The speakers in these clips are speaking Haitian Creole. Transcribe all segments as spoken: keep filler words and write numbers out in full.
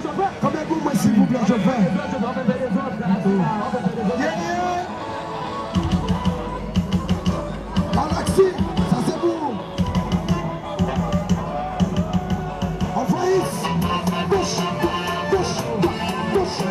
Kanpe pou mwen, silvouplè, chofè. Yeah, yeah. Galaxy, sa se pou ou. Anvayis. Goch, goch, goch.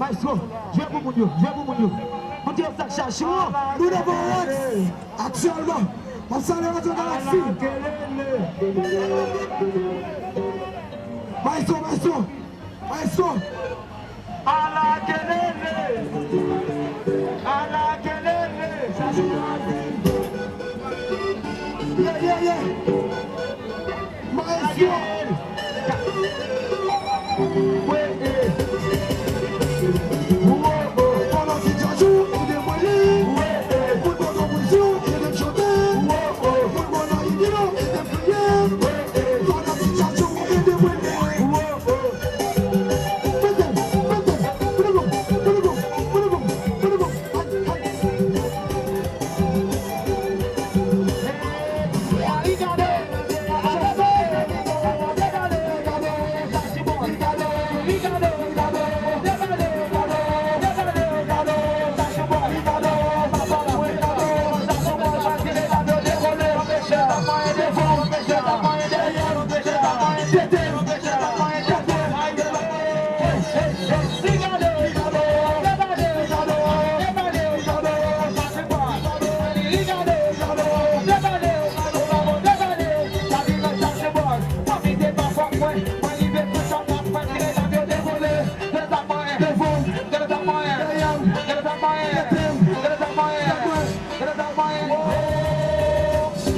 Maestro, jwe pou moun yo, jwe pou moun yo. Montre yo sa k chache. Nou devan Rex. Aktyèlman, m ap salye Radio Galaxy. Maestro, maestro, maestro. Ala kelele! Ala kelele! Yeah, yeah, yeah. Maestro. Pandan ki djadjou, ede mwen li. Foutbòl konpozisyon, ede m chante. Foutbòl nan idilo, ede m kriye. Fanatik djadjou, ede mwen li.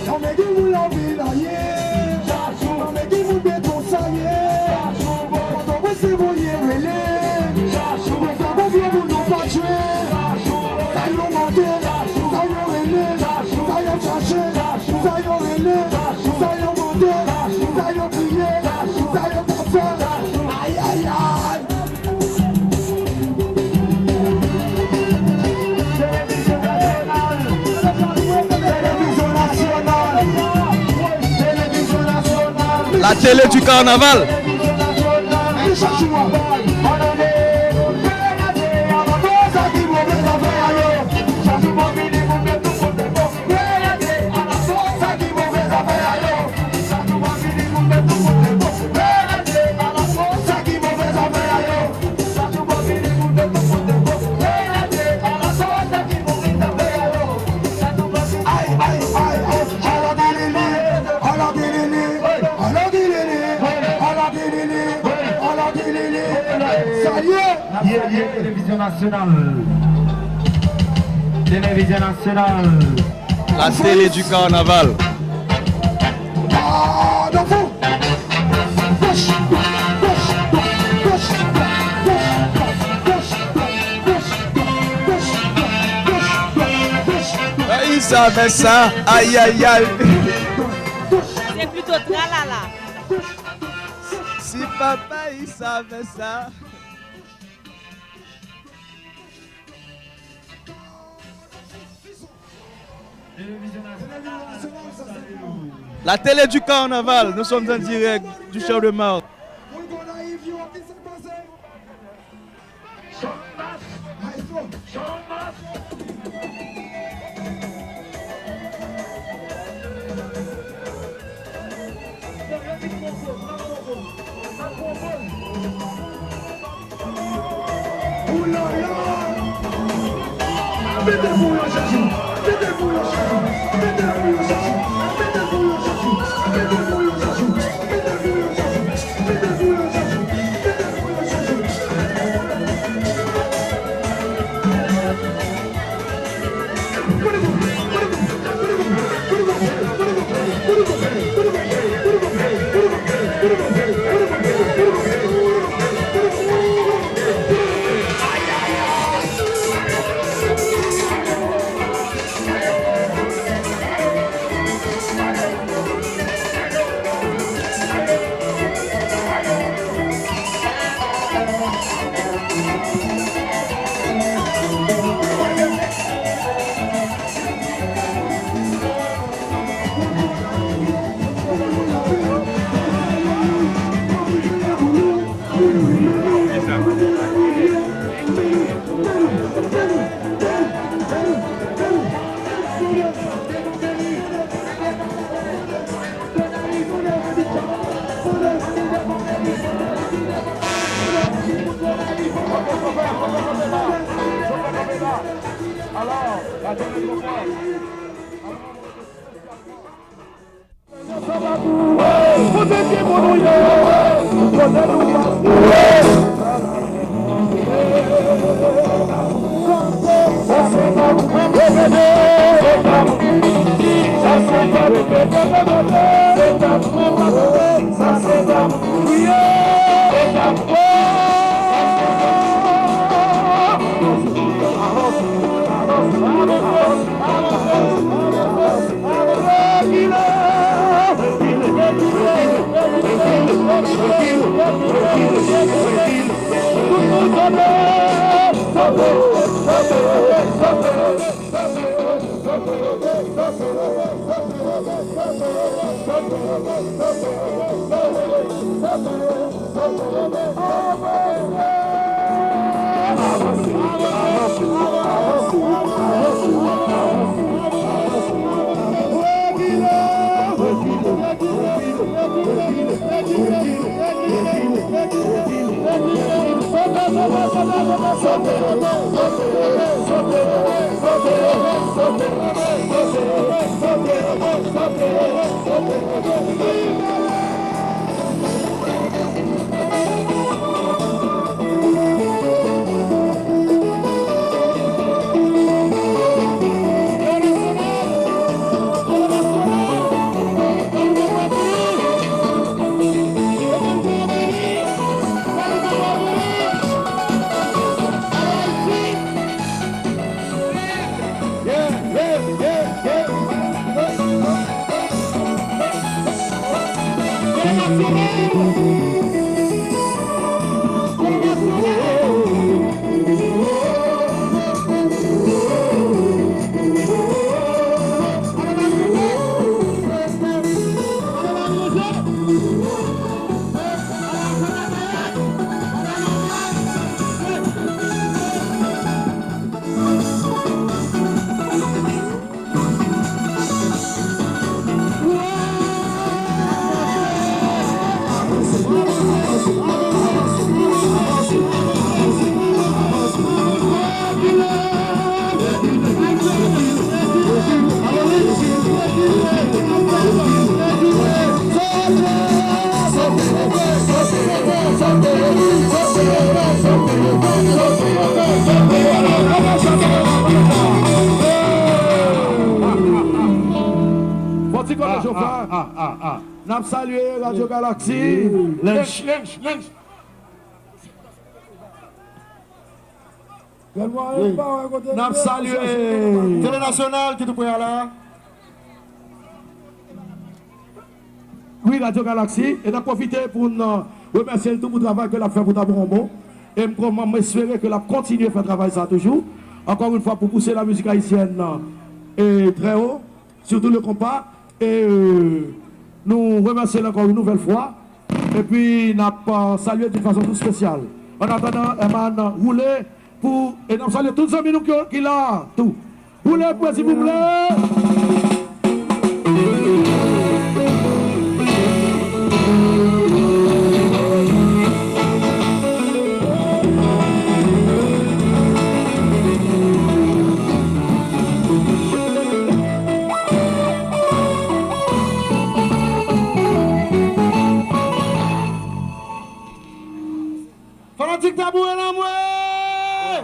Nan men gen moun lavil la ye. Nan men gen moun beton sa ye. Pòtoprens se voye rele. Mwen fè konfyans pou nou pa tchwe. Sa yo mande, sa yo rele, sa yo chache, sa yo rele, sa yo mande, sa yo kriye, sa yo t ap fè. Ayayay. La télé du carnaval. Sa ye! Ye, ye, télévision nationale. Télévision nationale. La télé du carnaval. Ay, sa fè sa. Ay, ay, ay. Se plito tralala. Si papa, il savait ça. La télé du carnaval, nous sommes en direct du Champ de Mars. Fò ti kòlè Jofa. N ap salye Radyo Galaksi. Lench. N ap salye Tele Nasyonal ki tou pre a la. Wi, Radyo Galaksi. E n ap pwofite pou n, euh, remèsye l tou pou travay ke l ap fè pou Taboronbo. E m kwè, m espere ke l ap kontinye fè travay sa toujou. Encore une fois, pou pousser la musique haïtienne, euh, très haut, surtout le compas. E, euh, nou remèsye l ankò yon nouvèl fwa. Epi n ap, euh, salye d'une façon tout spéciale. An atandan, Herman, woule pou, e n ap salye tout zanmi nou ki, ki la tou. Woule pou, silvouplè. Fanatik Tabouren Lanmwè!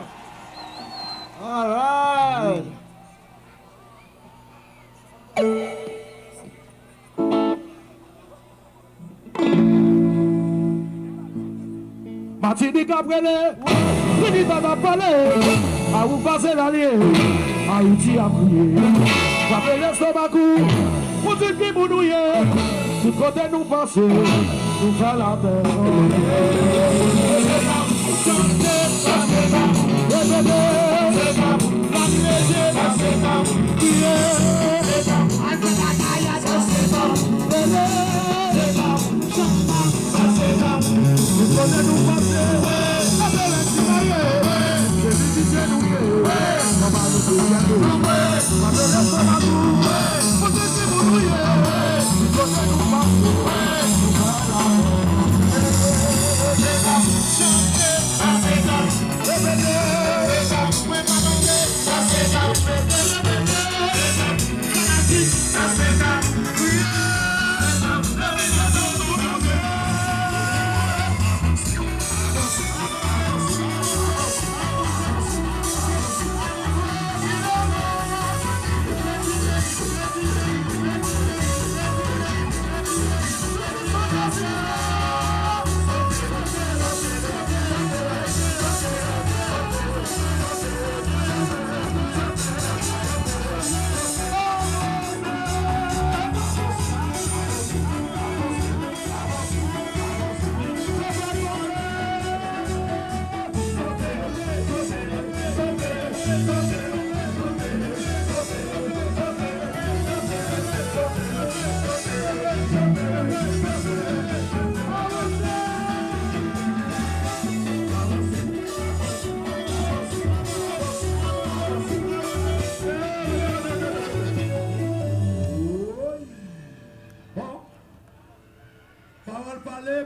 Alright! Matinik ap rele, Trinidad ap pale, Aruba se lalye, Ayiti ap kriye. Frape lestomak ou, pou di ki moun ou ye, tout kote nou pase, nou fè latè trannble. Chante, repete, la kriye, kriye.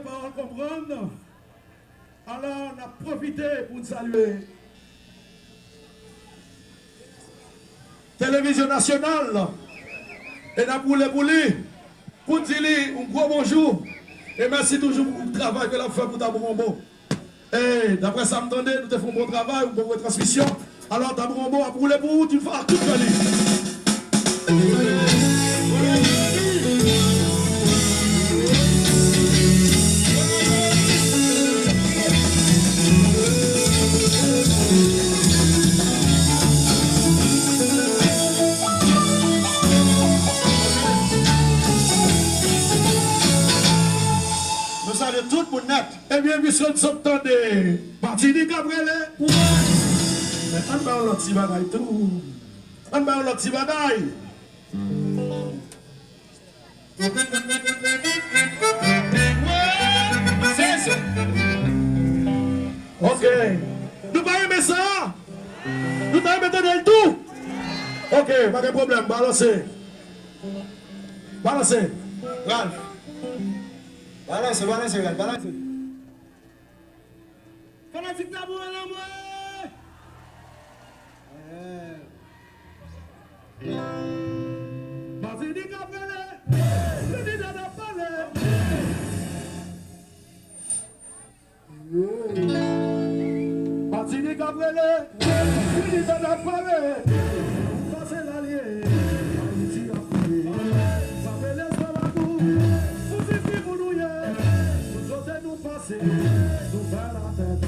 Pawòl konprann. Alò, n ap pwofite pou n salye Televizyon Nasyonal e n ap woule pou li, pou n di li yon gwo bonjou e mèsi toujou pou travay ke l ap fè pou Tabou Gonbo. E daprè sa m tande, nou te fè yon bon travay, yon bon retransmisyon. Alò, Tabou Gonbo ap woule pou ou, d'une fois, tout fè li. Nou salye tout moun nèt. Ebyen, piske n sot tande Matinik ap rele. Men ann ba yon lòt ti bagay tou. Ann ba yon lòt ti bagay. Ok. Nou pa renmen sa? Nou ta renmen tande l tou? Ok, pa gen pwoblèm. Balanse. Balanse. Ralph. Balanse, balanse, Ralph, balanse. Fanatik Tabou an lanmwe. Matinik ap rele, Trinidad ap pale. Matinik ap rele, Trinidad ap pale. Pase lalye, Ayiti ap pale. Frape lèzbò lakou, pou di ki moun ou ye. Tout kote nou pase, nou fè latèt.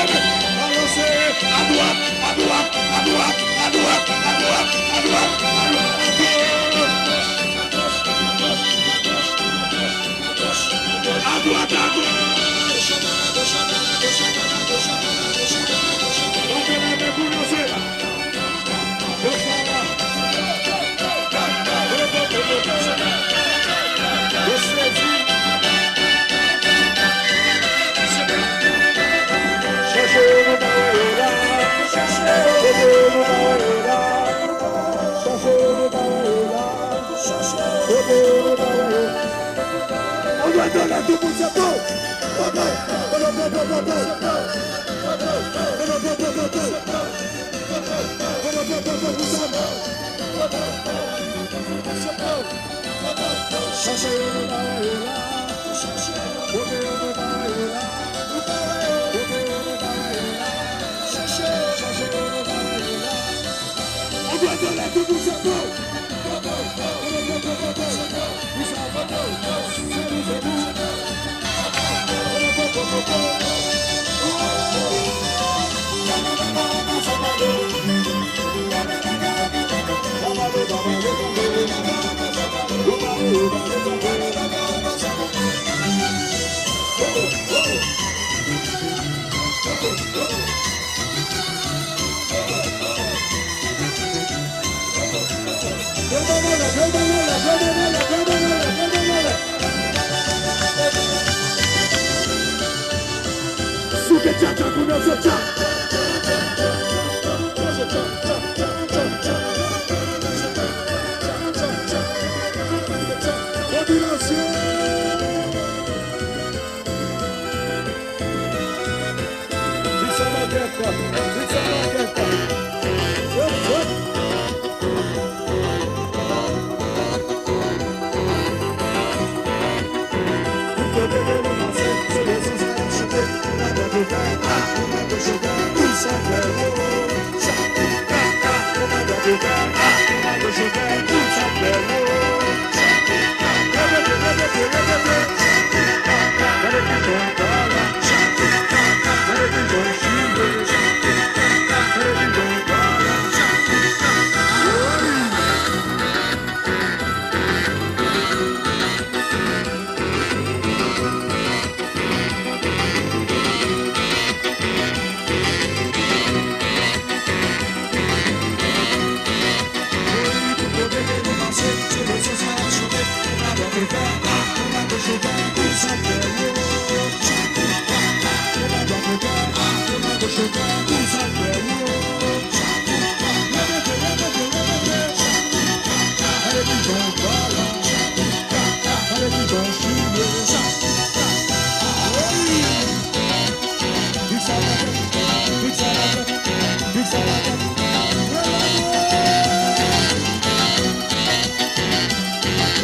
Balanse, adwat, adwat, adwat, adwat, adwat, adwat, adwat. Adwat, agoch. Leve men pou danse. Chèche yo nou pa wè yo la. Chèche yo nou pa wè yo la. Chèche yo nou pa wè yo la. Chèche yo nou pa wè yo. On doit donner tout pour ce peuple. Peuple, peuple, peuple, peuple. Souke tchatcha pou nou, tchatcha. Popilasyon. Li sa makèt, li sa makèt. Wop, wop. Tout kote ke nou pase, se lesansyèl ap chante. Pou mwen, pou chante, pou sa fè yo.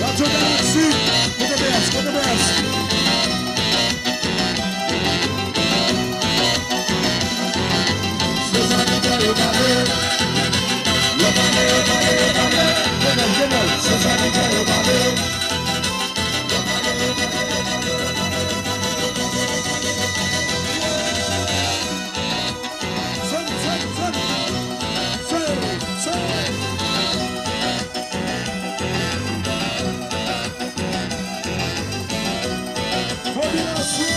Radyo Galaksi, kote B S, kote B S? Se sa ki fè yo pale. Yo pale, yo pale, yo pale. Kenèl, Kenèl, se sa ki fè yo pale. Zòn, zòn, zòn. Zòn, zòn. Popilasyon.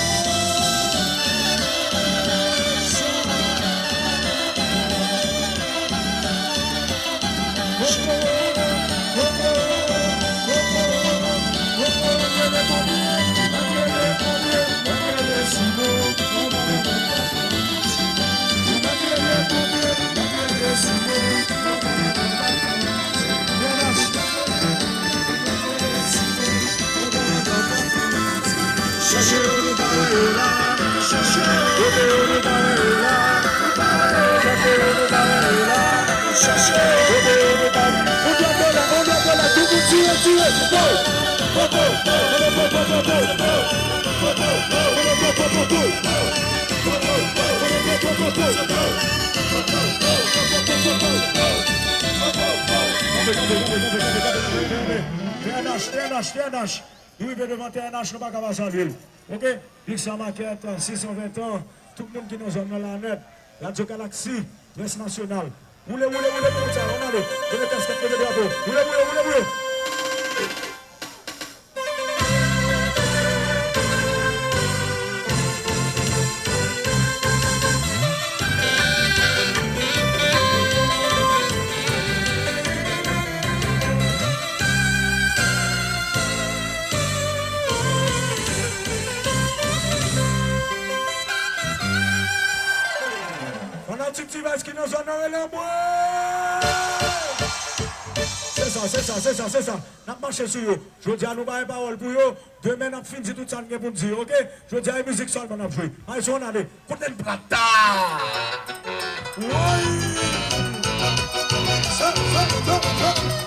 Chache yo nou pa wè yo la. Chache yo kote yo nou pa wè yo la. Chache yo nou pa wè yo la. Chache yo kote yo nou pa wè. On doit donner, on doit donner, tout moun tire, tire. Go! Go, go, go, go, go, go, go, go. T N H, T N H, T N H. Nou rive devan T N H, nou pa ka pa salye l. Oke? Big Sam Market, sis san ven an. Tout moun ki nan zòn nan la nèt, Radio Galaxy, Près Nasyonal. Woule, woule, woule, woule, sa, ann ale. Leve kasket, leve drapo. Woule, woule, woule, woule. Fanatik T-Vice ki nan zòn nan, rele anmwe! Se sa, se sa, se sa, se sa. N ap mache sou yo. Jodi a nou bay pawòl pou yo. Demen n ap fin di tout sa n gen pou n di, oke? Jodi a e mizik sèlman n ap jwe. Maestro, ann ale. Kote n pral ta? Woy! Sa, sa, sa, sa. Woy!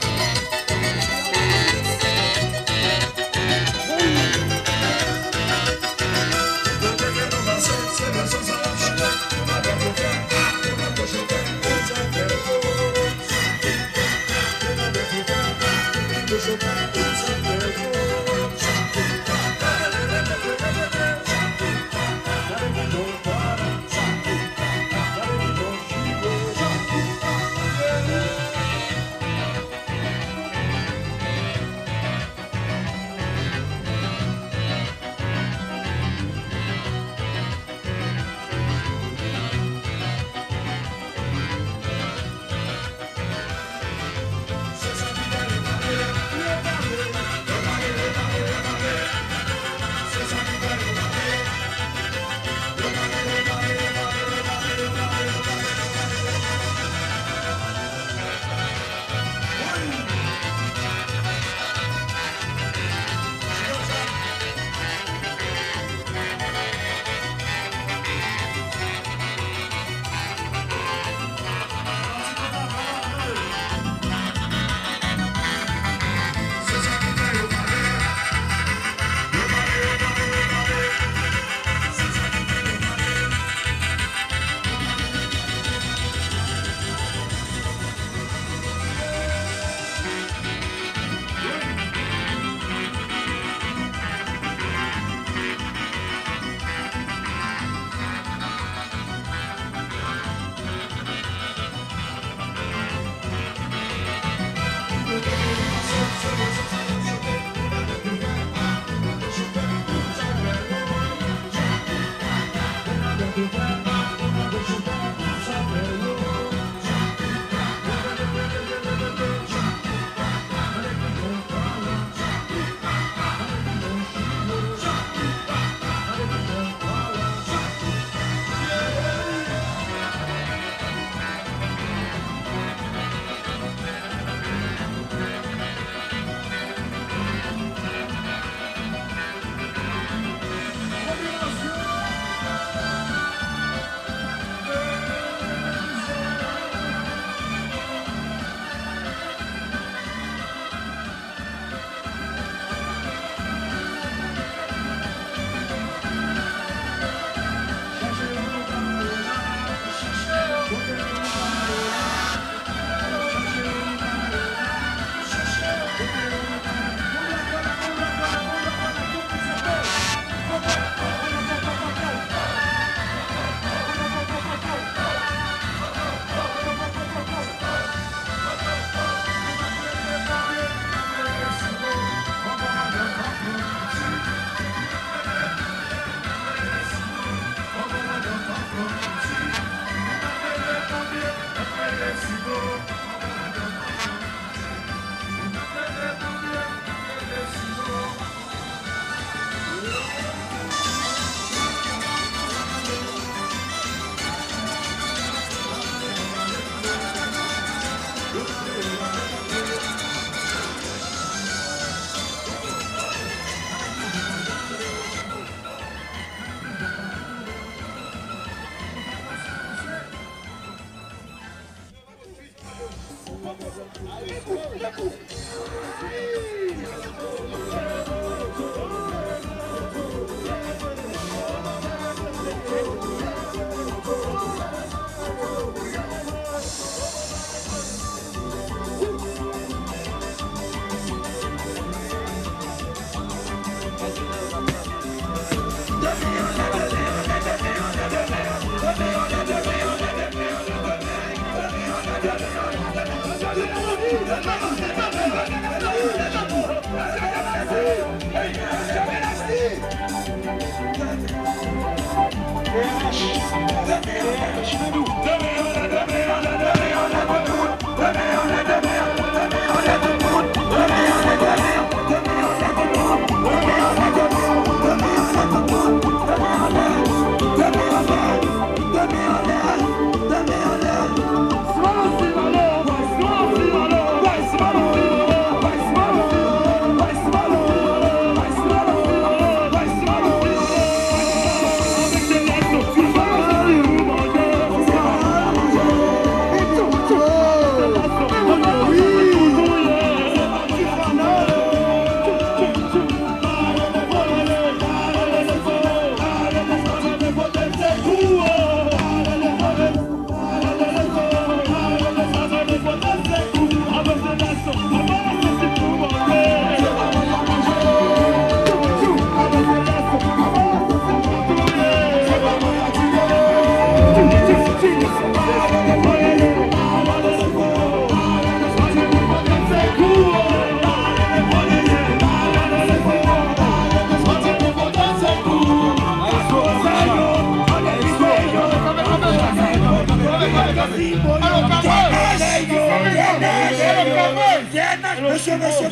Mesye, mesye,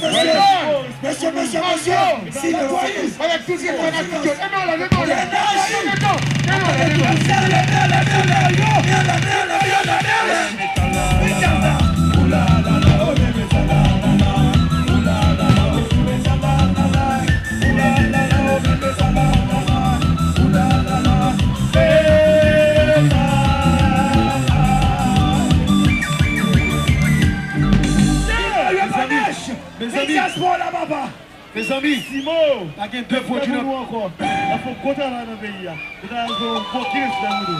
mesye, mesye, mesye, silans. Avèk tout fanatik yo. Leve anlè, leve anlè. Leve anlè, leve anlè. Mezanmi, mezanmi, pa gen de pwodui nan nou ankò. N ap fè yon gwo travay nan peyi a. Yo ta fè yon gwo kilis nan nou.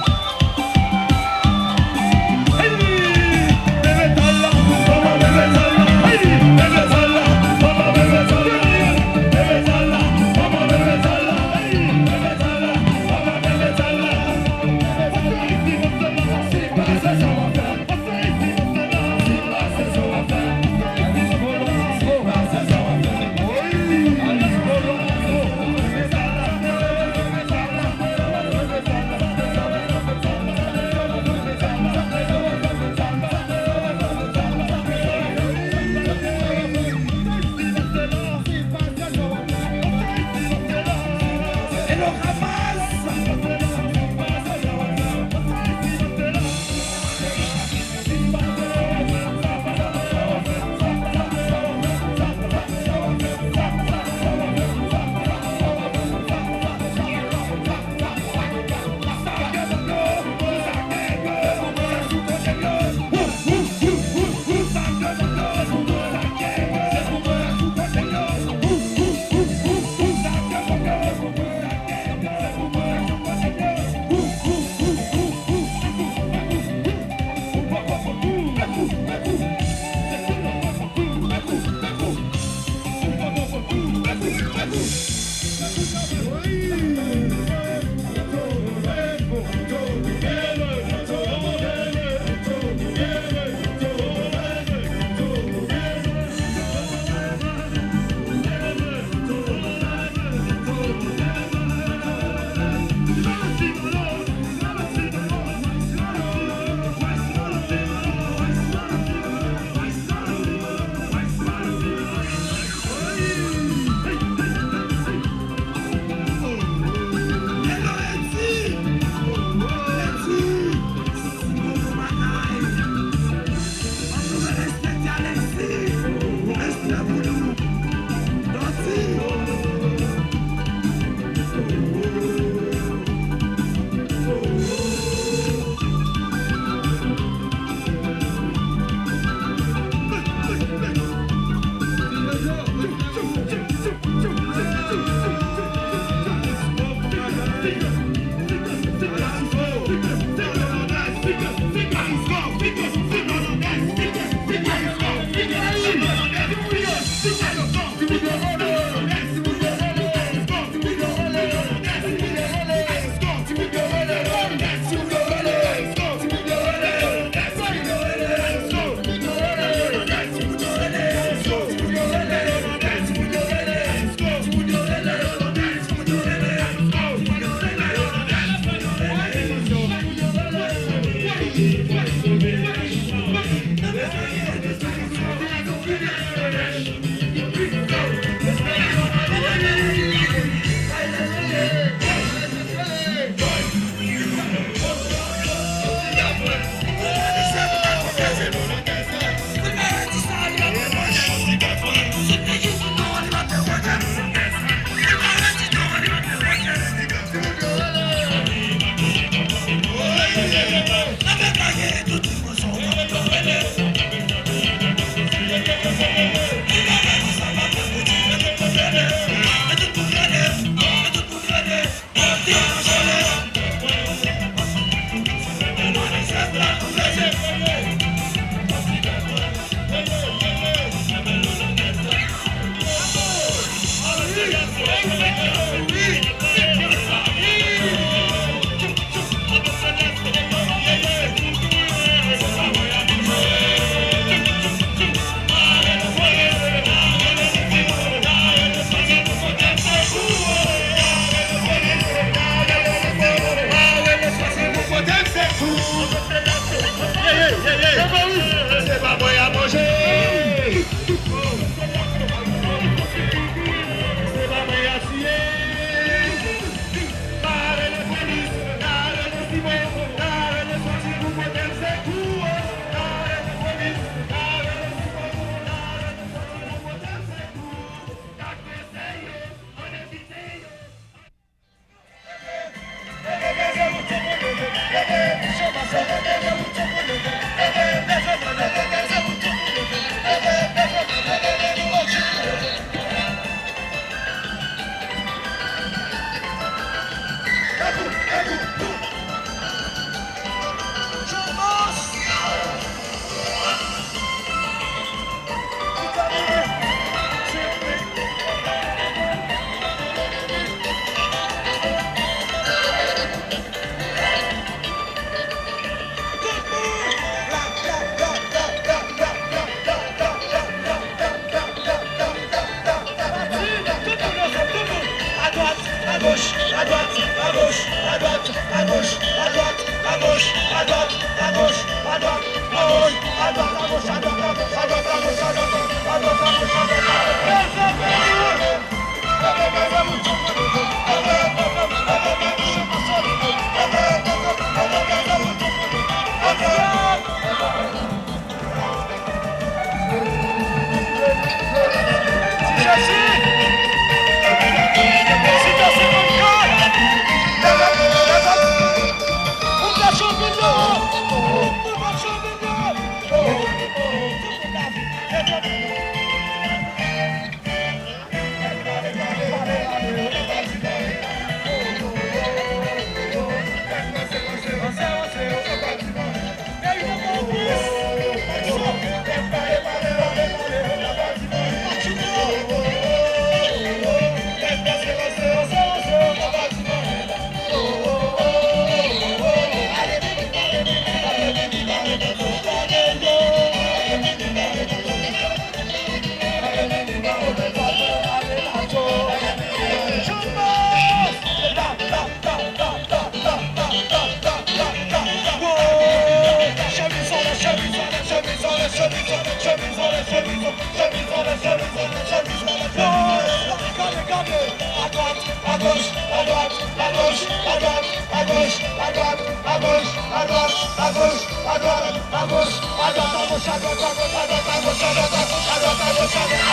Chemiz, chemiz anlè, chemiz anlè, chemiz anlè, chemiz anlè. Gade, gade, gade. À droite, à gauche, à droite, à gauche, à droite, à gauche, à droite, à gauche, à droite, à gauche, à droite, à gauche, à droite, à gauche, à droite.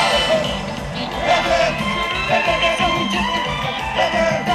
Leve, leve, leve, leve, leve, leve, leve.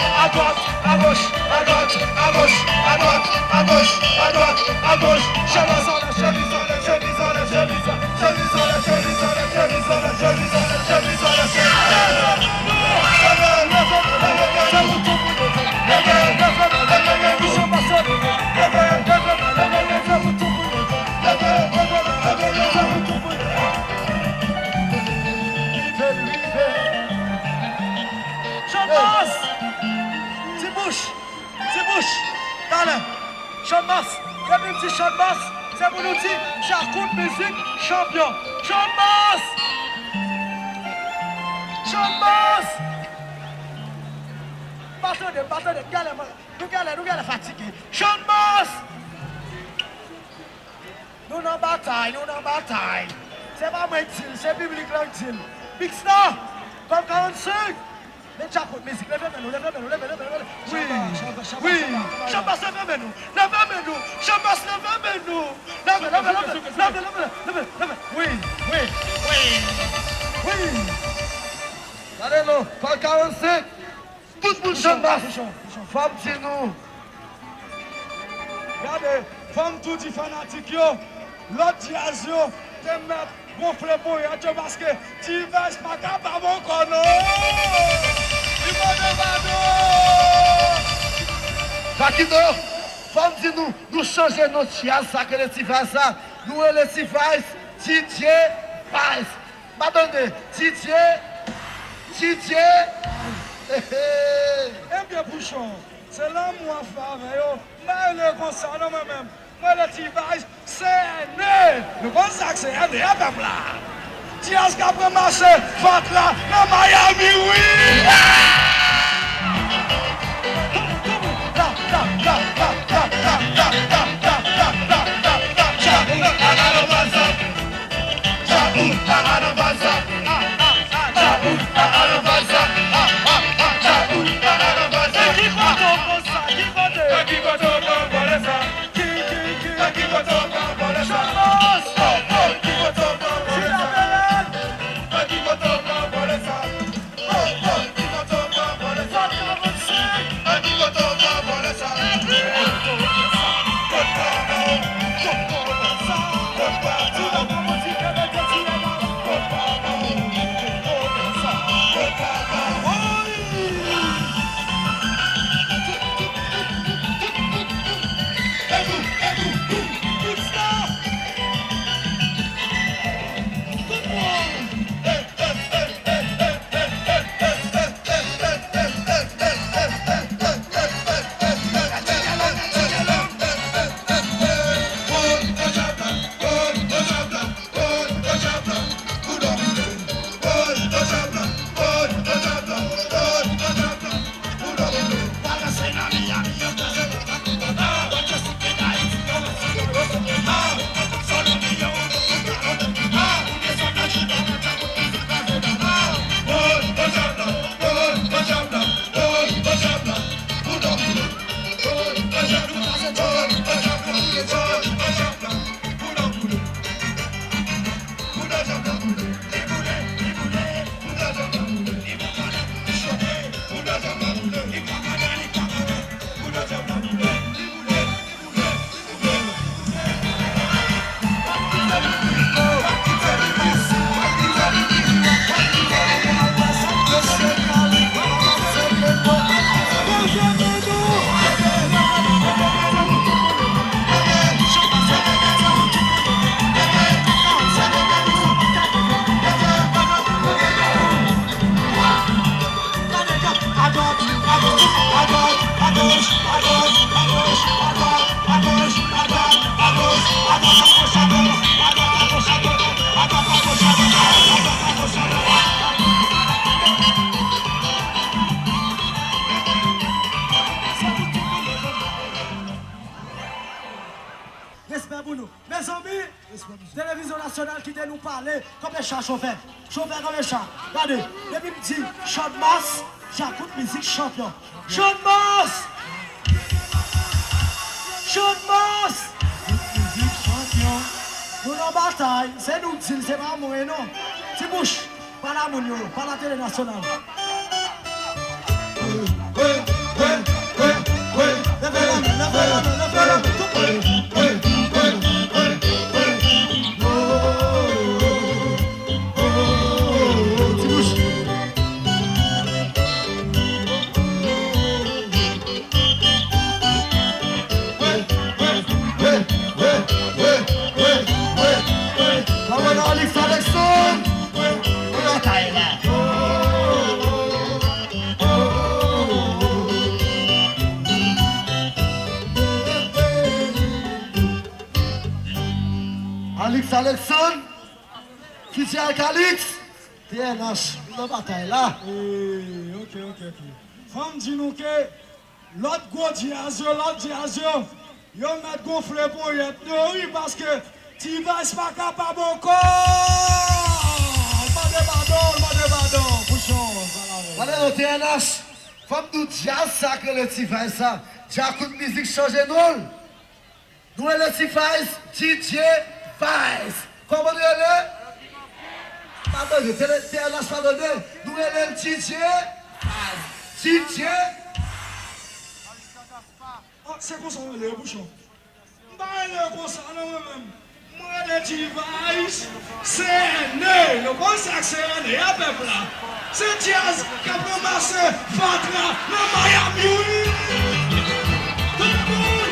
À droite, à gauche, à droite, à gauche, à droite, à gauche, à droite, à gauche. Chemiz anlè, chemiz anlè, chemiz anlè, chemiz anlè. Chanmas! Ti bouch! Ti bouch! Talè! Chanmas! Depi m di Chanmas, se pou nou di Djakout Mizik chanpyon! Chanmas! Chanmas! M pa tande, m pa tande, m genlè, nou genlè, nou genlè fatige. Chanmas! Nou nan batay, nou nan batay. Se pa mwen k di l, se piblik lan k di l. Big Star, Kòb karannsenk. Men Djakout Mizik, leve men nou, leve men nou, leve, leve, leve. Wi, wi. Chanmas, leve men nou, leve men nou. Chanmas, leve men nou. Leve, leve, leve, leve, leve, leve, leve. Wi, wi, wi, wi. Gade non, Kòb karannsenk. Tout moun Chanmas, fò m di nou. Gade, fò m tou di fanatik yo, lòt djaz yo te mèt gonfle ponyèt yo paske T-Vice pa kapab ankò non. Li mande padon. Jakito, fò m di nou, nou chanje non djaz sa k rele T-Vice la. Nou rele T-Vice, D J Vice. M pa tande. D J, D J. Ebyen, Pouchon, se lanmou an fè avè yo. M pa rele konsa non mwen menm. Mwen rele T-Vice, C N E. Nou konn sa k C N E a, pèp la. Djaz k ap ranmase vant la nan Miami, wi! Mezanmi, televizyon nasyonal kite nou pale. Kanpe cha, chofè. Chofè, kanpe cha. Gade, depi m di Channmas, Djakout Mizik chanpyon. Channmas! Channmas! Nou nan batay. Se nou k di l, se pa mwen non. Ti Bouch. Pale a moun yo, pale a tele nasyonal. Leve lamen, leve lamen, leve lamen, tout moun. Ti Bouch. Alix Alexandre nan batay la. Alix Alexandre, fiti ak Alix, T N H nan batay la. Eh, ok, ok, ok. Fò m di nou ke lòt gwo djaz yo, lòt djaz yo, yo mèt gonfle ponyèt yo, wi, paske T-Vice pa kapab ankò. Mande padon, mande padon, Pouchon, sa la vre. Gade non, T N H, fò m di w djaz sa k rele T-Vice sa, Djakout Mizik chanje non l. Nou rele T-Vice, D J Vice. Kòman nou rele? Pa tande, tele, T N H pa tande. Nou rele l D J Vice. D J. Ah, se konsa w rele, Pouchon? M pa rele konsa, non, mwen menm. Mwen rele T-Vice. C N E, nou konn sa k C N E a, pèp la. Se djaz k ap ranmase fatra nan Miami, wi. Tout moun.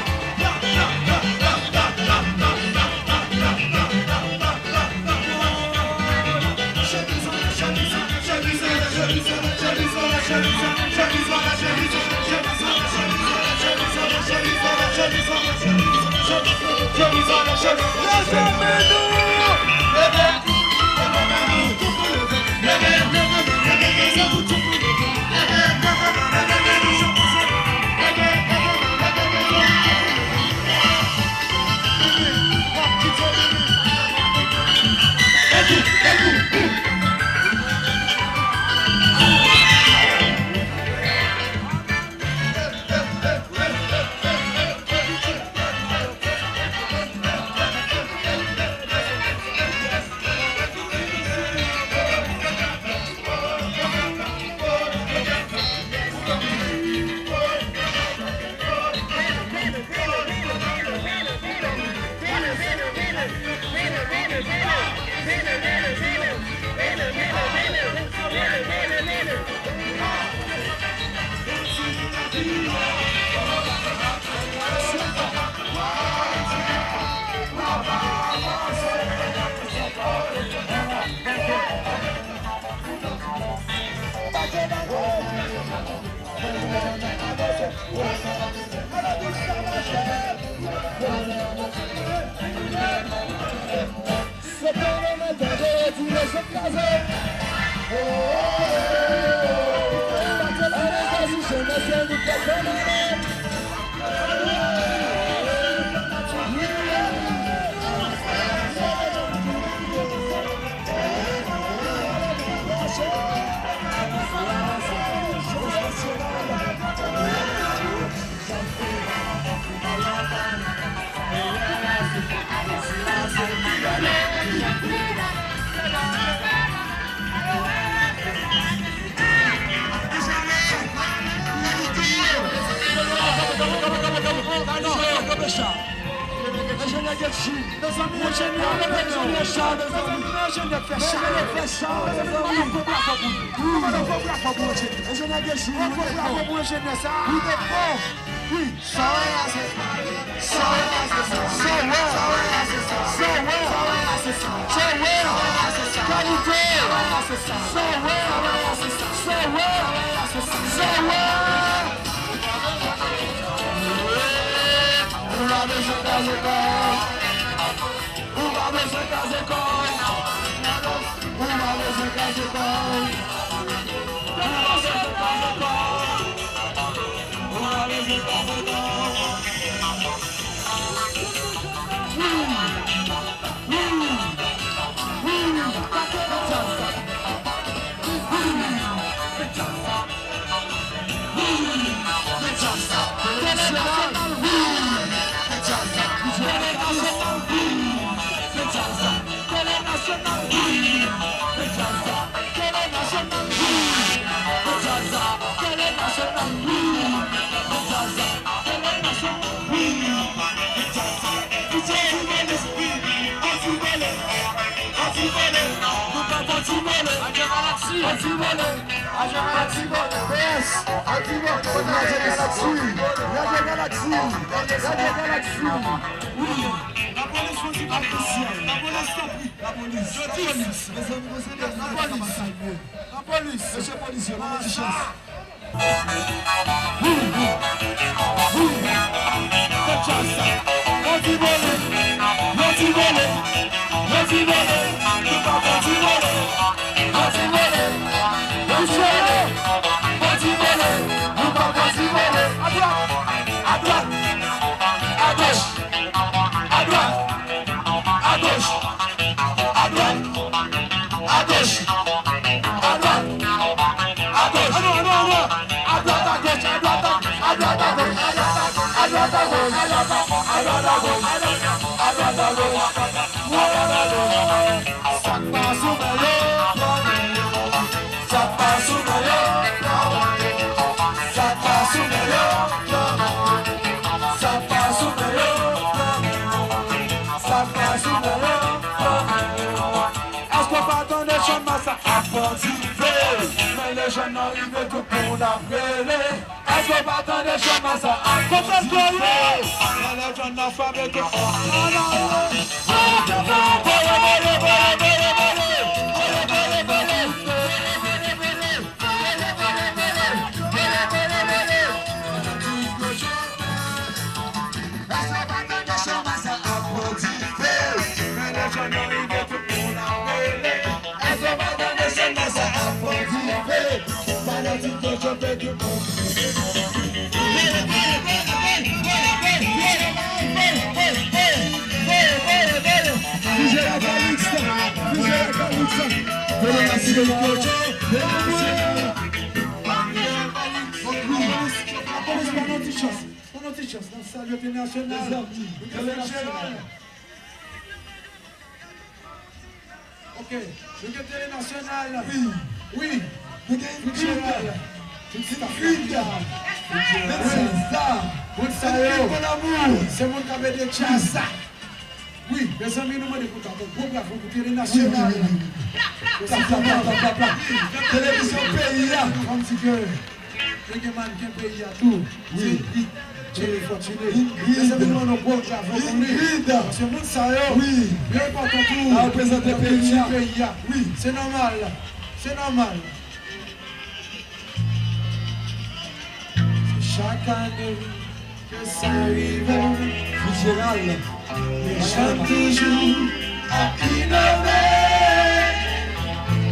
Enjenyè Getchi. Mezanmi, enjenyè, enjenyè sa, mezanmi. Enjenyè fè sa, mezanmi. Yon gwo bravo pou li. Yon gwo bravo pou enjenyè. Enjenyè Getchi, yon gwo bravo pou enjenyè sa. Wi, de bon. Wi. Sa w wè a se sa. Sa w wè a se sa. Sa w wè. Sa w wè a se sa. Sa w wè. Sa w wè a se sa. Sa w wè. Kalite. Sa w wè. Sa w wè. Sa w wè. Ou pa bezwen kraze kò w. Ou pa bezwen kraze kò w. Ou pa bezwen kraze kò w. Ou pa bezwen kraze kò w. Ou pa bezwen kraze kò w. P S, Antibo, kote Radyo Galaksi? Radyo Galaksi, Radyo Galaksi. Wi, lapolis fè ti aksyon. Lapolis, tanpri, lapolis. Lapolis, mezanmi, mezanmi, lapolis. Lapolis. Mesye polis yo, ban nou ti chans. Adwat, adwat, adwat. Agoch, agoch, agoch, agoch, agoch, agoch. Anou, anou, anou. Adwat, agoch, adwat, agoch, adwat, agoch, adwat, agoch, adwat, agoch. Sa k pa sou men yo, pran men yo. Sa k pa sou men yo, pran men yo. Sa k pa sou men yo, pran men yo. Sa k pa sou men yo, pran men yo. Sa k pa sou men yo, pran men yo. Èske w pa tande chan masa ap pran dife? Men lè jèn nan rive, tout moun ap rele. Èske w pa tande chan masa ap pran dife? Men lè jèn nan frape, tout moun ap rele. Lapolis, pa nan ti chans. Pa nan ti chans. N ap salye entènasyonal. Mezanmi, entènasyonal. Ok, nou gen entènasyonal. Wi, wi. Nou gen Ingrid. Tout staff la. Ingrid. Wi. Menm sa. Moun sa yo. Ingrid, mon amour. Se moun k ap ede djaz la. Wi, mezanmi, nou mande pou ta, yon gwo bravo pou Tele Nasyonal. Wi, wi, wi, wi. Televizyon peyi a. Ban m di ke nou gen mannken peyi a tou. Wi. Se Ingrid. Tele Fortuné. Ingrid. Mezanmi, nou mande yon gwo bravo pou li. Ingrid. Paske moun sa yo, wi, yo enpòtan tou. L ap reprezante peyi a. Peyi a. Wi. Se nòmal. Se nòmal. Se chak ane ke sa rive. Fidjeral. Men chak toujou ap inove.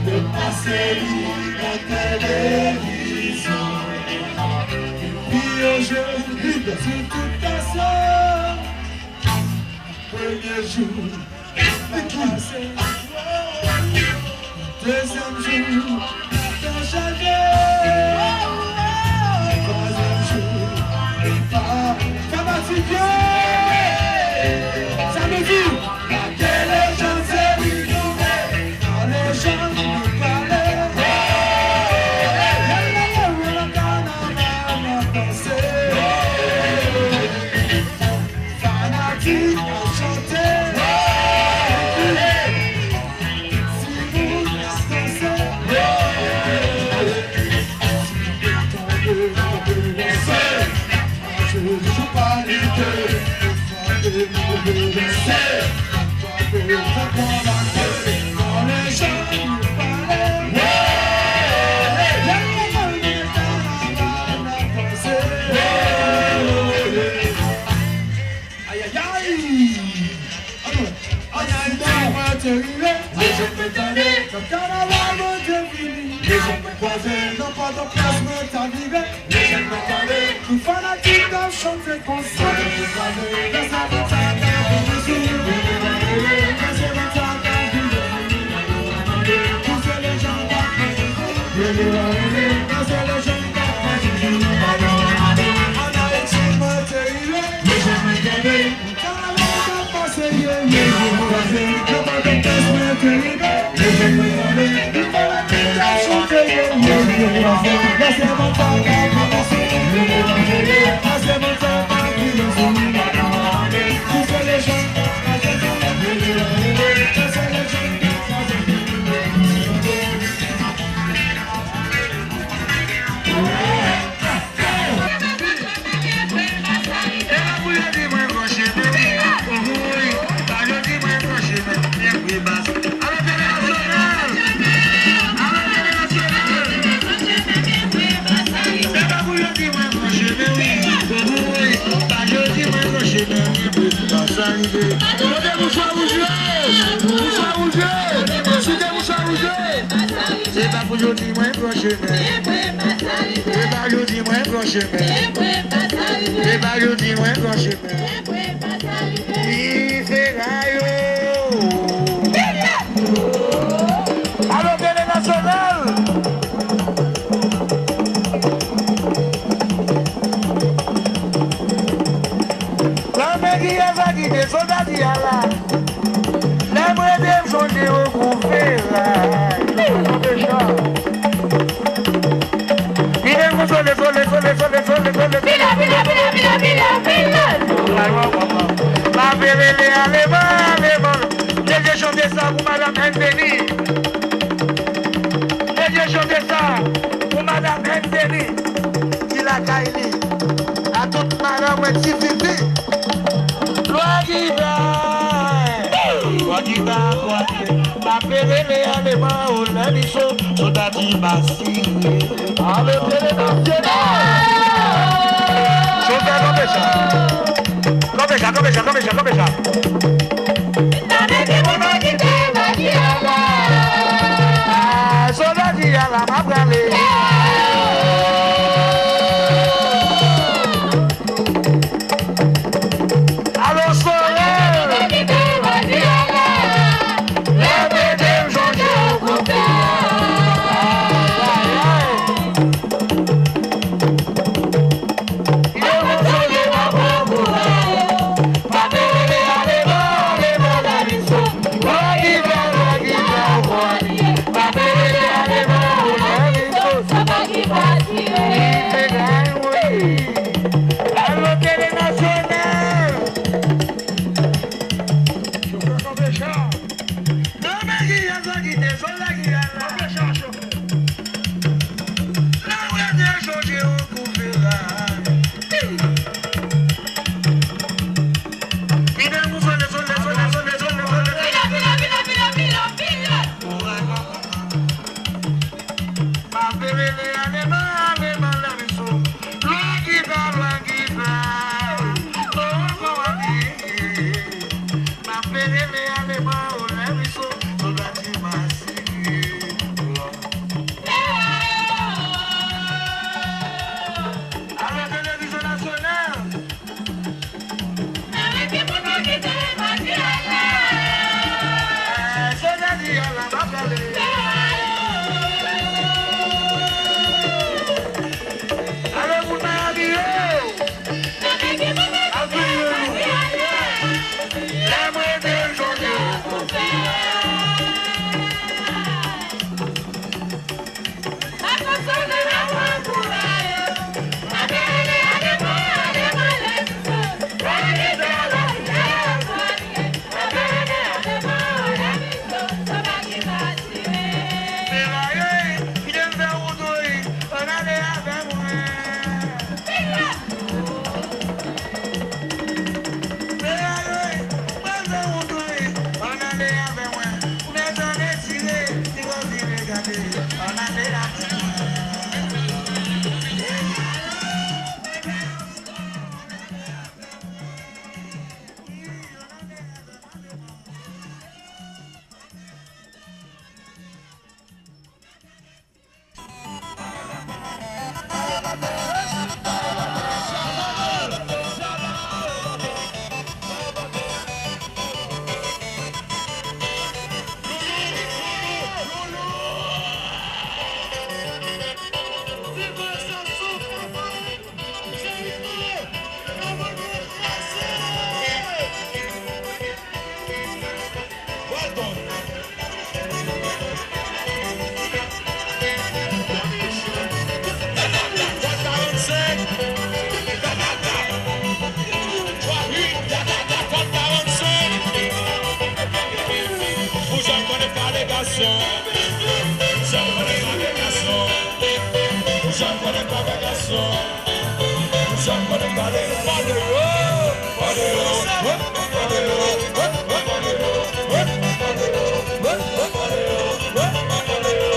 Yo pase li nan televizyon. Epi yo jwe sou tout estansyon. Premye jou, Niki. Dezyèm jou, Tèt chaje. Twazyèm jou, pa fanatik yo. Sa nou di? Lage lejann se li nou vle. Nan lejann nou prale. Nan kanaval n ap danse. Fanatik ap chante. Timoun ap danse. Tande, tande, tande. Toujou pa lite. Frape, frape, frape. Nan lejann nou prale. Kanaval n ap danse. Ayayay! Annou, an Ayiti mwen te rive. Lejèn mwen tande. Nan kanaval mwen te vini. Lejèn mwen kwaze. Nan Pòtoprens mwen t ap rive. Lejèn mwen tande. Tout fanatik t ap chante konsa. Lejèn mwen kwaze. Lè se konsa k ap vini sou. Lè se konsa k ap vini. Tout se lejèn k ap vini. Lejèn mwen tande. An Ayiti mwen te rive. Lejèn mwen tande. Kanaval k ap pase, ye, ye, ye. Nan Pòtoprens mwen te rive. E pa pou yo di mwen pran chemen, wi. Oho, wi. Pa yo di mwen pran chemen, byen vre baz. Alò, tele nasyonal! Alò, tele nasyonal! Se pa pou yo di mwen pran chemen, wi. Oho, wi. Pa yo di mwen pran chemen, byen vre baz. Sa rive. Kote bouchwa wouj yo? Bouchwa wouj yo? Site bouchwa wouj yo? Se pa pou yo di mwen pran chemen. Se pa yo di mwen pran chemen. Se pa yo di mwen pran chemen. Li fera yo. Alo, tele nasyonal. Lanmè ki ava kite sòt ati a la. Lè m rete m sonje yo kou feray. Kite m sole, sole, sole, sole, sole, sole, sole. Pila, pila, pila, pila, pila, pila. M ap rele aleman, aleman. Deje chante sa pou madanm Anthony. Deje chante sa pou madanm Anthony. Ki lakay li. A tout madanm mwen ti pipi. Lwa gita. Lwa gita, lwa gita. M ap rele aleman, o lè li so, so ta di basi. Ale tele nasyonal. Joseph Kanpecha. Kanpecha, Kanpecha, Kanpecha, Kanpecha. Sa vle di moun mwen kite bati a la. Ah, so ta di a la, m ap prale. Alo, sole. Repete m sonje yo kou feray. Ay, ay.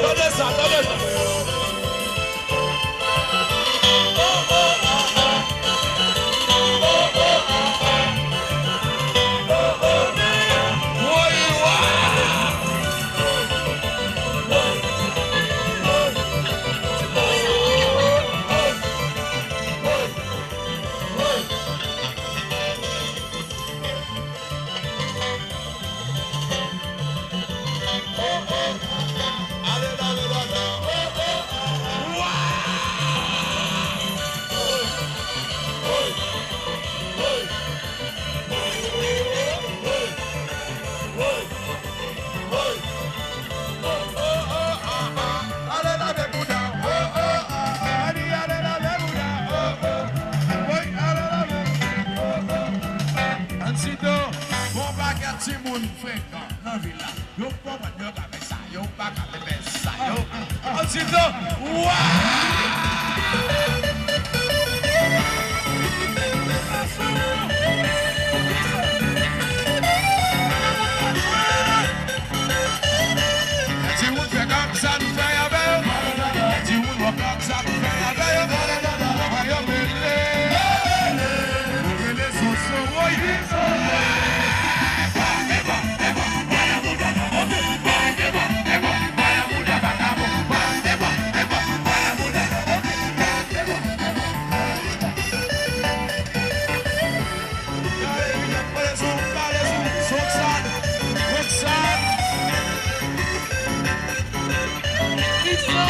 Tande sa, tande sa. Ansito, gon pakèt timoun frekan nan vil la. Yo konprann, yo ka fè sa, yo pa ka fè sa, yo. Ansito, wa! Timoun fè kòb sa nou fè avè yo. Timoun wè kòb sa nou fè avè yo. Wè yo mele. Yo mele soso, woy.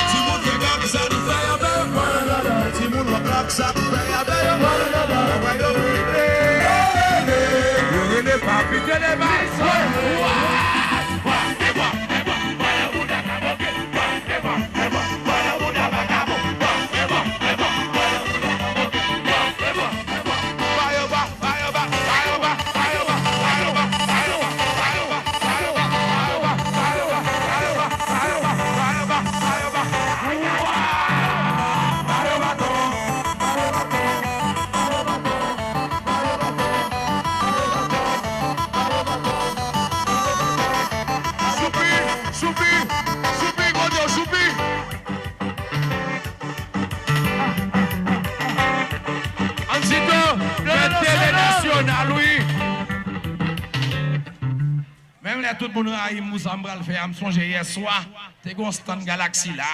Timoun fè kòb sa nou fè avè yo. Timoun wè kòb sa nou fè avè yo. Wè yo mele. Yo rele papi Telemax. Soupi, soupi, soupi, kote w soupi? Ansito, fè tele nasyonal, wi. Menm lè tout moun rayi m pou sa m pral fè a, m sonje yè swa, te gen yon stand Galaxy la.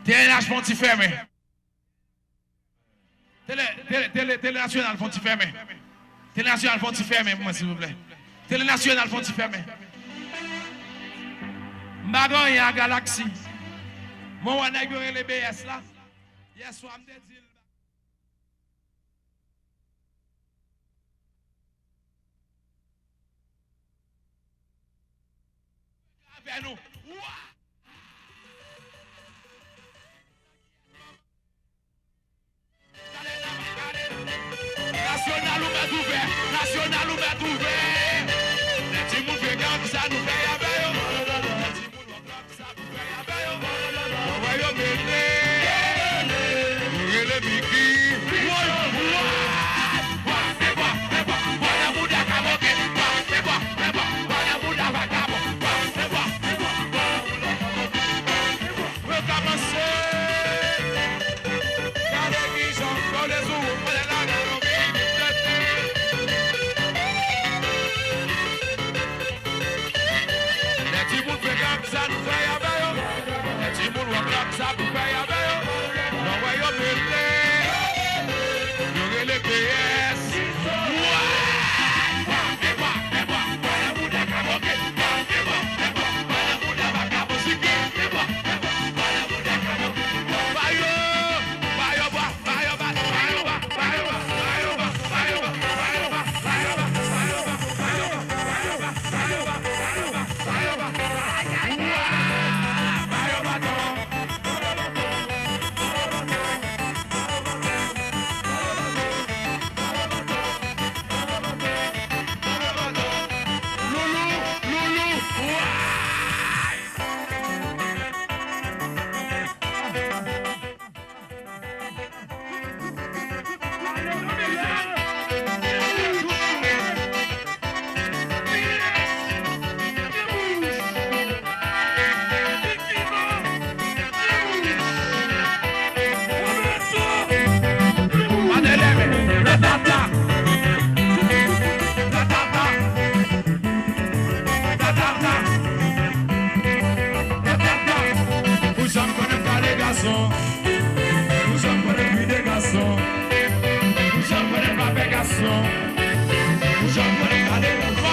T N H fè yon ti fèmen. Tele, tele, tele, tele nasyonal fè yon ti fèmen. Tele nasyonal fè yon ti fèmen pou mwen, silvouplè. Tele nasyonal fè yon ti fèmen. M pa gen anyen a Galaxy. Mwen wè nèg yo rele B S la. Yè swa, m te di l. Avè nou. Wa! Nasyonal ou mèt ouvè, nasyonal ou mèt ouvè. Lè timoun fè gang sa nou fè avè yo. Lè timoun wè gang sa nou fè avè yo. Wè yo mele. Yo rele Miki. Woy, woy. Mwen ka panse. Gade kijan kòlè sou wout mwen la nan yon peyi de tèt.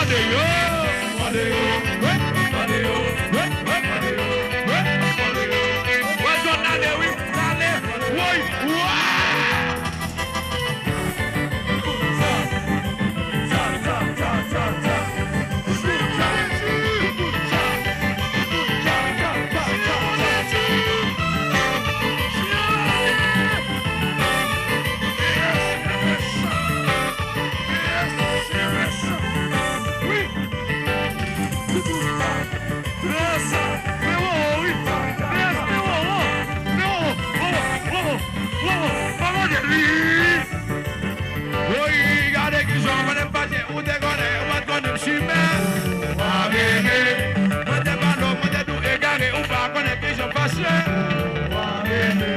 Mande yo, mande yo, mande yo, mande yo, mande yo. Wè zòn ale wi, ale, woy, wa! Woy, gade kijan mwen te fache, ou te konnen, ou pa t konnen m chimè. Wa bebe, mwen te pale w, mwen te tou egare, ou pa konnen kijan m fache. Wa bebe,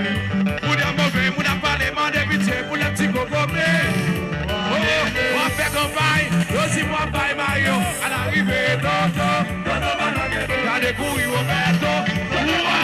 moun ap move, moun ap pale, mande pitye pou lè ti kokobe. Oh, w ap fè kanpay, yo di w ap bay mayo, a la rive, toto, toto, gade kouri Roberto. Wa!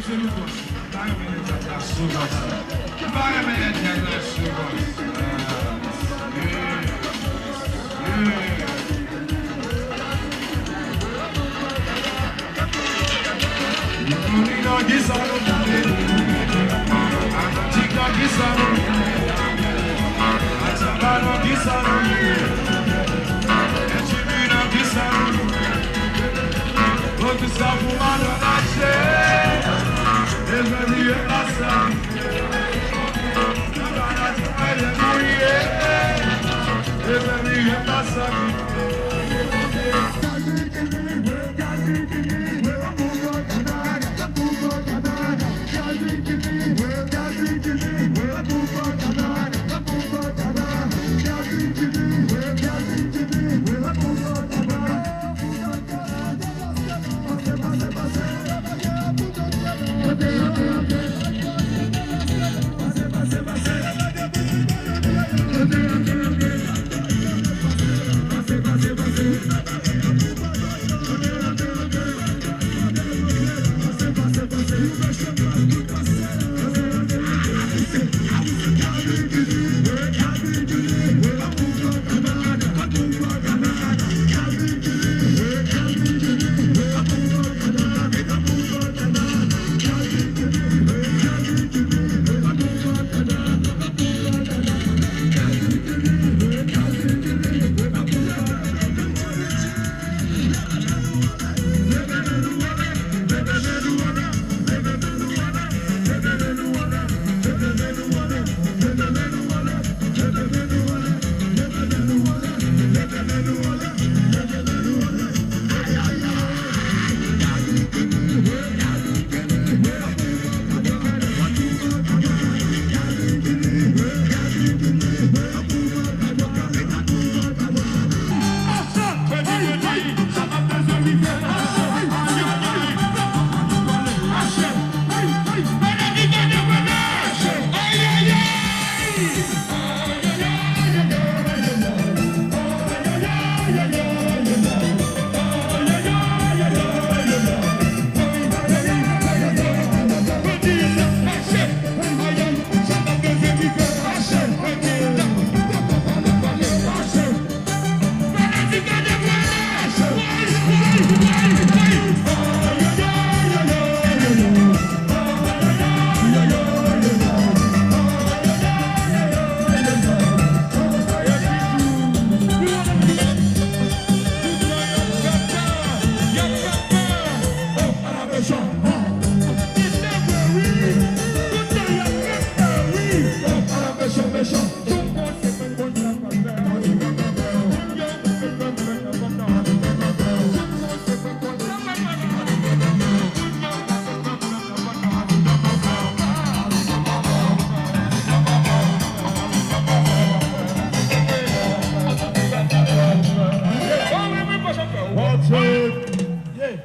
Mesye Lucas, m pa renmen lè djaz la sou bòs. M pa renmen lè djaz la sou bòs. Mami, nan kisa nou pale? Atik, nan kisa nou pale? Atyaba, nan kisa nou pale? Etchibi, nan kisa nou pale? Bon, tout sa pou madan mache. E zanmi, e pa sa. Nan bagay sa, e zanmi, e. E zanmi, e pa sa.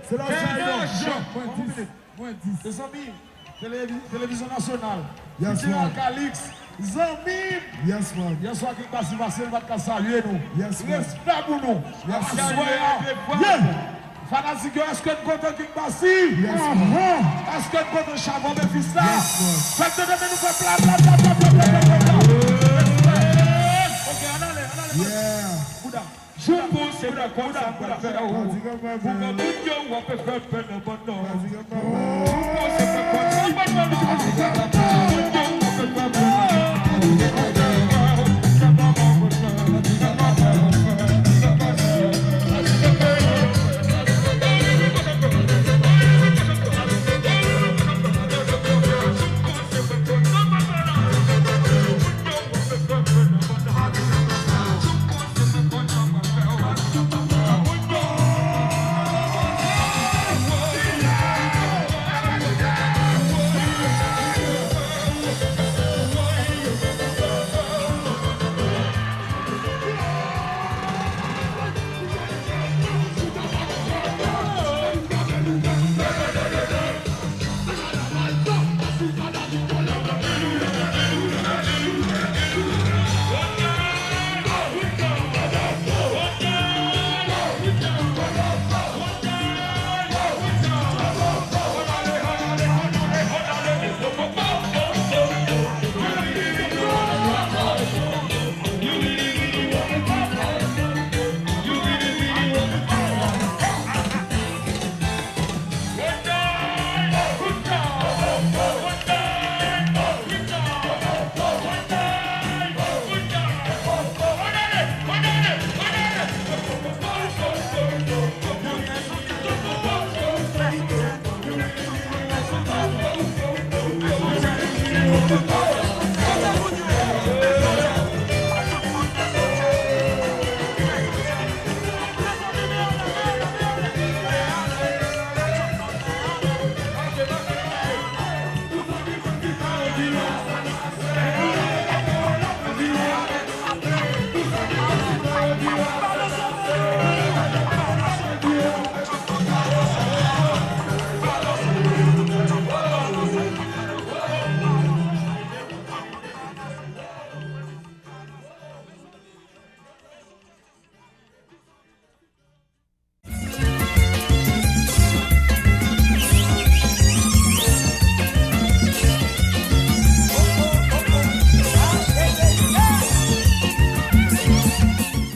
Se la sa yo. Mwen di. Mezanmi, televi-, televizyon nasyonal, Yes, Pidje man. Alkalix, zanmi m. Yes, man. Yèswa King Bassy pase, l pa t ka salye nou. Yes, man. Respè pou nou. Yes, man. Aswè a, yeah. Fanatik yo, èske n kontan King Bassy? Yes, man. Èske n kontan Chavon Memphis la? Yes, man. Fè m tande men nou fè bla, bla, bla. Respè. Ok, ann ale, ann ale. Yeah. Bouda. Jou pou se pran kòb sa pral fè ou. Pou moun yo w ap fè pè nan bann nan. Jou pou se pran kòb sa pral fè ou. Pou moun yo w ap fè pè nan bann nan.